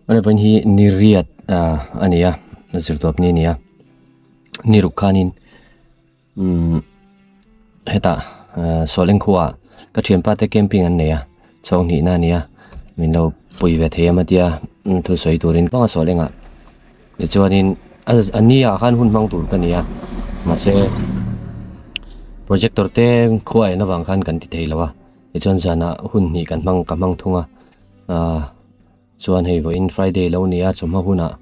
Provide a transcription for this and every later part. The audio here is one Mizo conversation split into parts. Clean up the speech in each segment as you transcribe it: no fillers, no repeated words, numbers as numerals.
Ani vawiin hi ni riat ah a ni a zirtawp ni a ni a ni ruk khanin umm hetah ah Sawleng khuaah ka thianpa te camping an nei a chhawng hnihna a ni a min lo pui ve thei em a tia thusawi turin vang a Sawlengah tichuanin a ni ah khan hun hmang tur ka ni a mahse projector te khua en avang khan kan ti thei lo a tichuan zanah hun hnih kan hmang ka hmang thung a ah. Chuan hei vawiin Friday lo nia chawhma hunah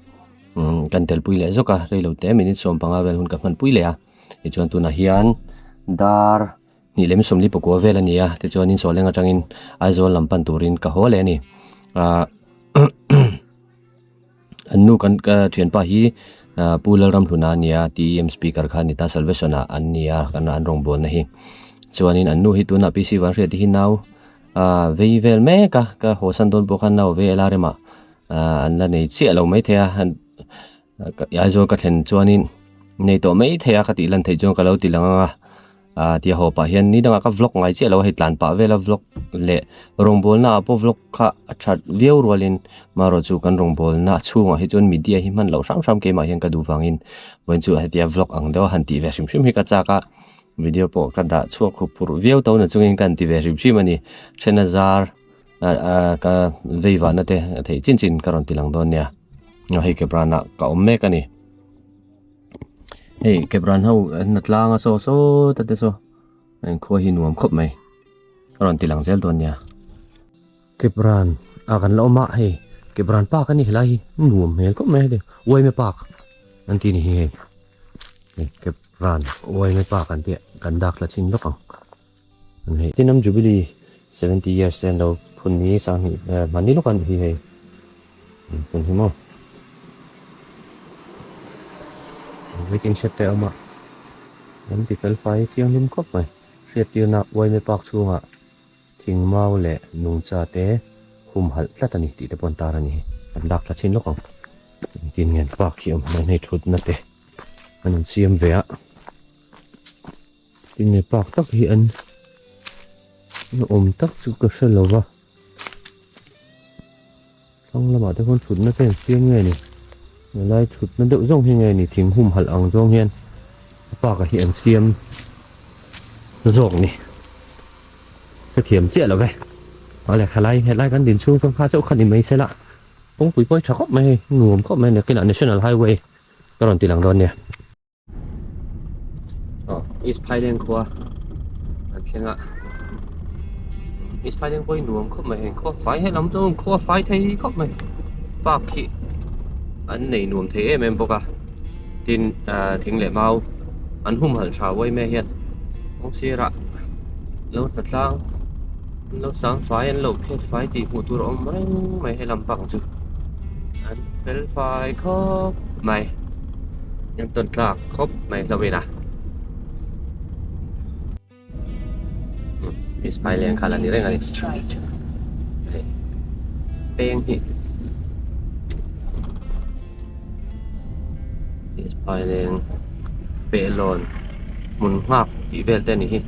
umm kan telpui leh zawk a, reilo te minute 15 vel hun ka hmanpui leh a. Tichuan tunah hian dar hnih leh 40 pakua vel a ni a, tichuanin Sawleng atangin Aizawl lam pan turin ka haw leh a ni. Ahh an nu kan ka thianpa hi ahh Pu Lalramhluna a nia, TEM speaker kha a ni ta, Salvation ah an nia kan an rawngbawlna hi. Chuanin an nu hi tunah PC Vanhriati hi nau Aaa vei vel mek a, ka haw san dawn pawh khan nau vei la rem a, aaa an la nei chiah lo maithei a, Aizawl ka thlen chuanin nei tawh maithei a ka tih lan theih chuan ka lo ti lang ang a, aaa tia haw pah hian ni dangah ka vlog ngai chiah lo a, hei tlan pah vela vlog leh rawngbawlna ah pawh vlog kha a that viau rualin marawh chu kan rawngbawlna chhungah hi chuan media hi hman loh hram hram keimah hian ka duh vangin vawiin chu hetia vlog ang deuha han tih ve hrim hrim hi ka chak a. Video pawh ka dah chhuak khup phurh viau to na chungin ka han ti ve hrim hrim a ni. Thena zar ka vei vahna te theih chin chin ka rawn ti lang dawn nia. Hei Kebran ah ka awm mek a ni. Hei Kebran ho na tlang a saw saw ta te saw an khua hi nuam khawp mai. Ka rawn ti lang zel dawn nia. Kebran ah kan la awm a hei Kebran park a ni helai hi nuam hmel khawp mai hei Uaime park an tih a ni hi hei. Ran uaime pa kan tih kan dak tla chin lawk ang. An hei Tinam Jubilee 70 years te an lo phun ni sanghnih hmanni lawk a nih hi hei an phun hi maw. Waiting shed te a awm a, an ti fel fai thianghlim khawp mai. Hriattirna uaime park chhungah thing mau leh nungcha te humhalh tlat a ni tih te pawh an tar a ni hi. Kan dak tla chin lawk ang. Engtin nge an park hi a awm hian hei thutna te. An rawn siam ve a tinge park tak hi an awm tak chu ka hre lo va thlang lamah te khuan thutna te an siam nge ni helai thutna deuh zawng hi nge ni thing humhalh ang zawng hian a park ah hi an siam zawk ni hrethiam chiah lo ve awle helai helai kan din chhung chuan kha chauh kha ni mai se la kawngpui pawh hi tha khawp mai hei nuam khawp mai a ni a kinah national highway. Ka rawn ti lang dawn nia. Aw East Phaileng khua an thleng a. East Phaileng pawh hi nuam khawp mai heng khua fai he lam chu khua fai thei khawp mai. Park hi an nei nuam thei em em bawk a. Tin ah thing leh mau an humhalh tha uai mai hian kawng sirah lo hna tlang an lo sang fai an lo phiat fai tih hmuh tur a awm reng mai he lampang chu. An fel fai khawp mai an tawn tlak khawp mai hlauh in a Ismail leng kha la ni reng a ni hei peng hi Ismail leng pehlawn hmun nghak tih vel te a ni hi.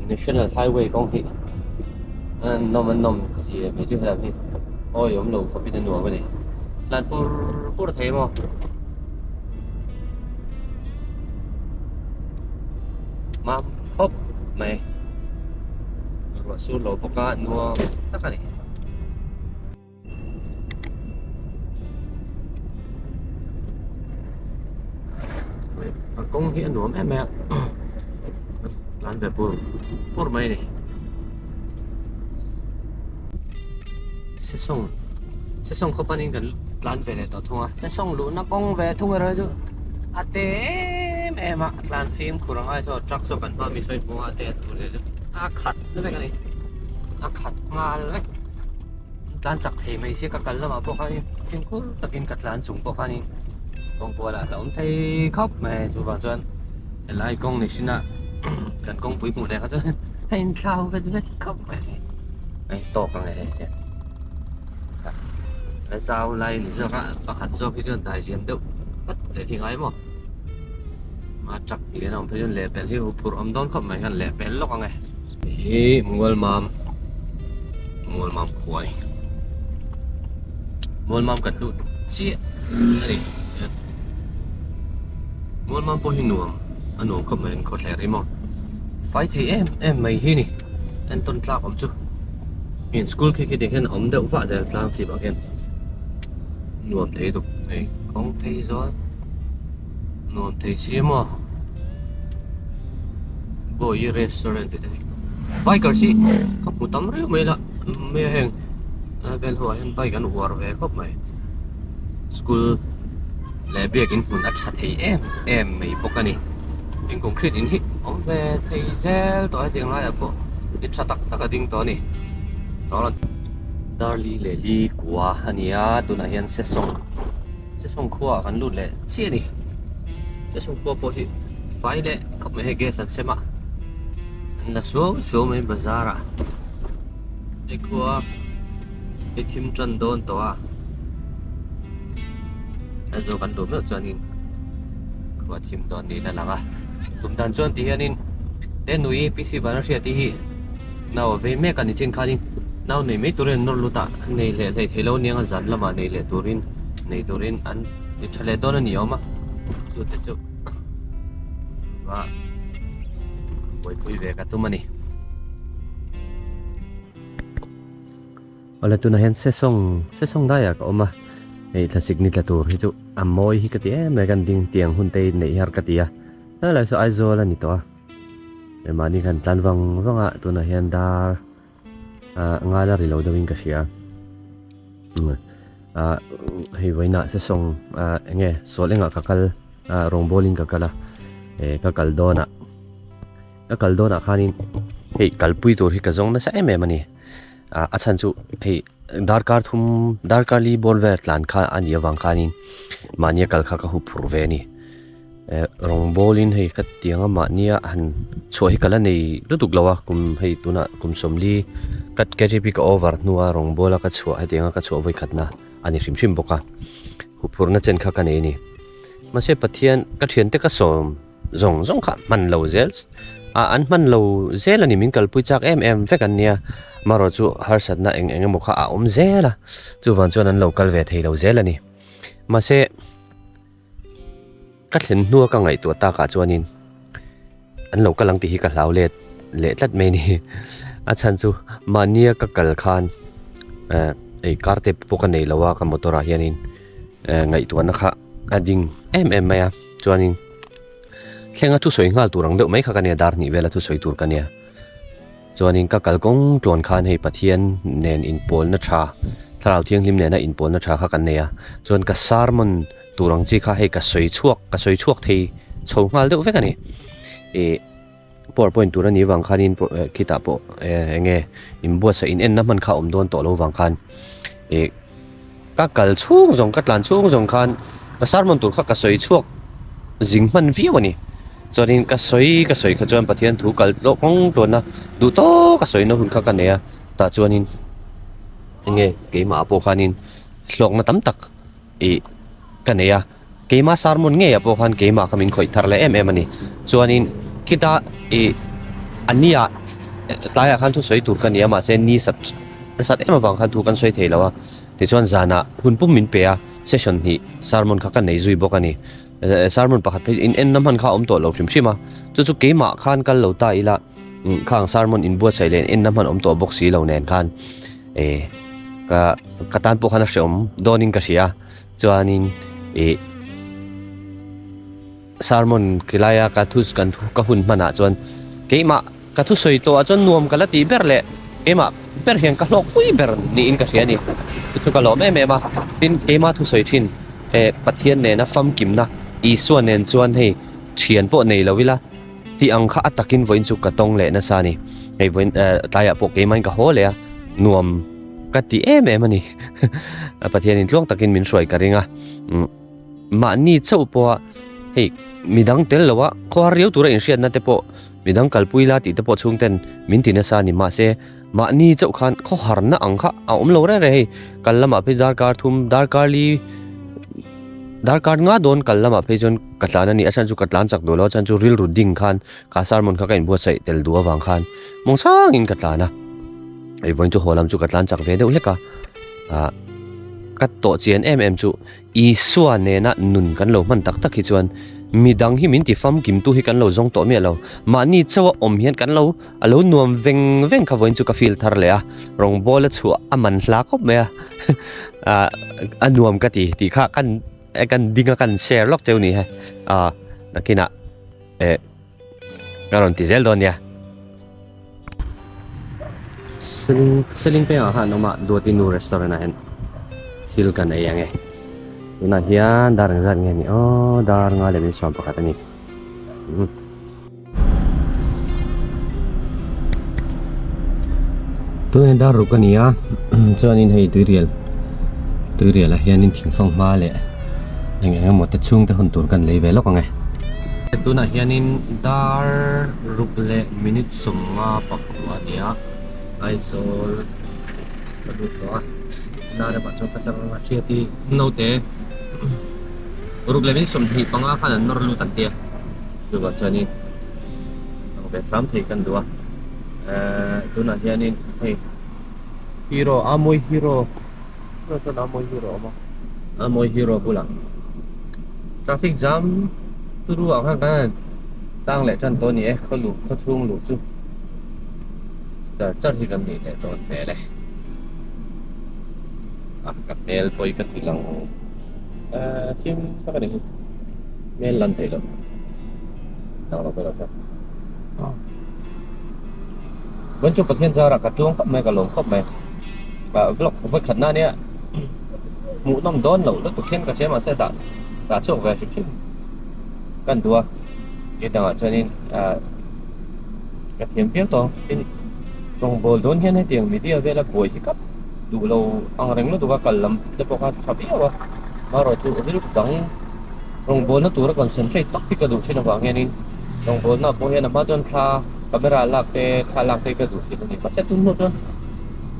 National Highway kawng hi a nawm a nawm zia mai chu helam hi awi awm lo khawp in a nuam a ni tlan pur pur thei maw mam khawp mai ruah sur lo bawk a nuam tak a ni. A kawng hi a nuam em mai a tlan ve pur pur mai a ni sesawng sesawng khaw panin kan tlan ve leh tawh thung a sesawng luhna kawng ve thung erawh chu a te em em a tlan fimkhur a ngai saw truck saw kan hma mi sawi hmuh a te a tur zia chu a khat vek a ni a khat nghal vek. Tlan chak thei mai sia ka kal lamah pawh khanin fimkhur takin ka tlan chung pawh khanin kawng kualah a hlauhawm thei khawp mai chuvang chuan helai kawng ni hrinah kan kawngpui hmuh leh kha chuan a inthlau vet vet khawp mai a intawk ang e hei hian a zau lai ni zawk a pakhat zawk hi chuan dai liam deuh vat che hi ngai maw. A truck lian a awm phei chuan lehpelh hi huphurh awm dawn khawp mai hian lehpelh lawk ang e. Hi Mualmam Mualmam khua a ni. Mualmam kan lut chiah a ni. Mualmam pawh hi nuam a nuam khawp mai an khawthler hi maw. Fai thei em em mai hi ni. Entawn tlak awm chu. Heng school khi khi tiang hian a awm deuh vah zel tlang chhip ah khian nuam thei dawk hei kawng phei zawl. Nuam thei si maw? Bawihi restaurant tih te hi bikers hi ka hmu tam riau mai la mai a heng vel ho ah hian bike an uar ve khawp mai school leh biakin hmun a tha thei em em mai bawk a ni heng concrete in hi awm ve thei zel tawh hetiang laiah pawh in tha tak tak a ding tawh a ni Darli leh li kua a ni a tunah hian sesawng. Sesawng khua ah kan lut leh chiah a ni. Sesawng khua pawh hi fai leh khawp mai hei gas an sem a, an la suau suau mai bazar ah. Hei khua hi thim tan dawn tawh a, Aizawl kan luh meuh chuanin khua thim dawn niin a lang a. Tum dan chuan ti hianin he nui PC Vanahriati hi nau a vei mek a ni chin khanin nau nei mai turin an nawr lut a, nei leh hlei thei lo aniang a zan lamah nei leh turin nei turin an ti tha leh dawn a ni awm a, chu te chu va buaipui ve ka tum a ni. Awle tunah hian sesawng sesawng daiah ka awm a, hei thlasik ni tla tur hi chu a mawi hi ka ti em mai kan ding tiang hun te neih har ka ti a, helai saw Aizawl a ni tawh a. Mahni khan tlan vang vang a tunah hian dar ah ngal a ri lo deuhin ka hria ah hei vawiinah sesawng ah eng nge sawl engah ka kal ah rawngbawlin ka kal a eh ka kal dawnah ka kal dawnah khanin hei kalpui tur hi ka zawng nasa em em a ni ah a chhan chu hei darkar thum darkar li bawr vel tlan kha a nih avang khanin mahnia kal kha ka hup phurh ve a ni. Eh rawngbawlin hei ka tiang a mahnia han chhuah hi ka la nei lutuk lo a kum hei tunah kum sawmli ka K_T_P ka over hnua rawngbawla ka chhuah hetianga ka chhuah vawikhatna a ni hrim hrim bawk a huphurhna chen kha ka nei a ni mahse Pathian ka thiante ka sawm zawng zawng kha hman lo zel ah an hman lo zel a ni min kalpui chak em em vek an nia marawh chu harsatna eng eng emaw kha a awm zel a chuvang chuan an lo kal ve thei lo zel a ni mahse. Ka thlen hnua ka ngaihtuah takah chuanin an lo kal ang tih hi ka hlau let leh tlat mai a ni. A chhan chu mahnia ka kal khan eh ei car te pawh ka nei lo a ka motor ah hianin eh ngaihtuahna kha a ding em em mai a chuanin thlenga thusawi nghal tur ang deuh mai kha ka nia dar hnih vela thusawi tur ka nia. Chuanin ka kal kawng tluan khan hei Pathian nen inpawlna tha, Thlarau Thianghlim nena inpawlna tha kha kan nei a, chuan ka sermon tur ang chi kha hei ka sawi chhuak, ka sawi chhuak thei chho nghal deuh vek a ni. Ih powerpoint tur a nih vang khanin khitah pawh eng nge inbuatsaih in enna hman kha a awm dawn tawh lo vang khan ih ka kal chhung zawng ka tlan chhung zawng khan ka sermon tur kha ka sawi chhuak zing hman viau a ni. Chuanin ka sawi ka sawi kha chuan Pathian thu kal tlawh kawng tluan a, duh tawk a sawina hun kha ka nei a, tah chuanin eng nge keimah ah pawh khanin hlawkna tam tak ih ka nei a, keimah sermon ngeiah pawh khan keimah kha min khawih thar leh em em a ni. Chuanin khita ih a nia tlaiah khan thusawi tur ka ni a mahse ni sat sat em avang khan thu kan sawi thei lo a, tichuan zanah hun pum min pe a, session hnih sermon kha ka nei zui bawk a ni. Sermon pakhat phei in enna hman kha a awm tawh lo hrim hrim a, chu chu keimah khan kal lo ta ila khang sermon inbuatsaih leh enna hman awm tawh bawk si lo nen khan eh ka ka tan pawh khan a hreawm dawnin ka hria chuanin ih sermon khilai a ka thu kan thu ka hun hmanah chuan keimah ka thusawi tawh ah chuan nuam ka la tih ber leh keimah ber hian ka hlawk pui ber niin ka hria a ni chu chu ka lawm em em a tin keimah thusawi thin eh Pathian nena famkimna Isua nen chuan hei thian pawh nei lo ila tih ang kha a takin vawiin chu ka tawng leh nasa a ni hei vawiin eh tlaiah pawh keimahin ka haw leh a nuam ka ti em em a ni Pathianin tluang takin min hruai ka ring a umm. Mahni chauh pawha hei midang tel loa khawhar riau tura inhriatna te pawh midang kalpui la tih te pawh chhungten min ti nasa a ni. Mahse mahni chauh khan khawharna ang kha a awm lo reng reng hei kal lamah phei darkar thum darkar li Darkar nga dawn kal lamah phei chuan ka tlan a ni, a chhan chu ka tlan chak duh lo, a chhan chu rilru ding khan ka sermon kha ka inbuatsaih tel duh avang khan mawngchangin ka tlan a, hei vawiin chu haw lam chu ka tlan chak ve deuh hlek a, ah ka tawh chian em em chu Isua nena nun kan lo hman tak tak hi chuan midang hi min ti famkim tu hi kan lo zawng tawh miah lo, mahni chauha awm hian kan lo a lo nuam veng veng kha vawiin chu ka feel thar leh a, rawngbawla chhuah a man hla khawp mai a, ah a nuam ka ti tih kha kan kan ding a kan share lawk cheu ni he, ah nakinah eh ka rawn ti zel dawn nia. Seling seling pengah khan an awm a Duati nu restaurant ah hian thil kan ei ang e tunah hian dar engzat nge ni aw dar nga leh 11 a ni. Tunah hian dar ruk a ni a chuanin hei tuirial tuirial ah hianin thingfang hma leh eng eng emaw te chhungte hun tur kan lei ve lawk ang e. Tunah hianin dar ruk leh minute 55 a ni a Aizawl ka lut tawh a dar erawh chuan ka tang a hriat hi naute ruk leh minute 25 khan an nawr lut an ti a. Chuvah chuanin ang ve hram thei kan duh a ehh tunah hianin hei hero a mawi hero tunah chuan a mawi hero a awm a a mawi hero bulah traffic jam turu ah khan kan han tang leh tan tawh a ni e khaw luh khaw chhung luh chu char char hi kan nih leh dawn hmel e a ka hmel pawh hi ka ti lang ehh thim tak a ni hi. Hmel lan theih loh dang lo ber a Vawiin chu Pathian zarah ka tluang khawp mai ka lawm khawp mai ah vlog vawikhat na nia hmuhnawm dawn loh lutuk hian ka hria mahse dah dah chhuak ve hrim hrim kan duh a ni dangah chuanin ah ka thiam viau tawh ang tin rawngbawl dawn hian hetiang media vela buai hi ka duh lo ang reng lutuk a kal lam te pawh kha tha viau a amaherawhchu rilru dang. Rawngbawlna tura concentrate tak hi ka duh thin avang hianin rawngbawlna pawh hian a hma chuan thla camera lak te thla lak te hi ka duh thin a ni. Mahse tun hnu chuan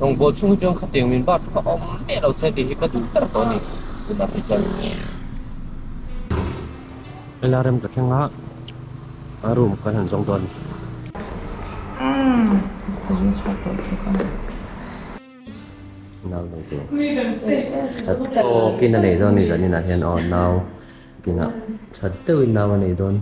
rawngbâwl chhung hi chuan khatiang min bar kha awm miah lo se tih hi ka duh ber tawh a ni tunah hi chuan. Hela rem ka thleng a, a room kan han zawng dawn a ni. Nau nei tur. Aw kin a nei dawn a ni zaninah hian aw nau kinah tha deuhin nau a nei dawn.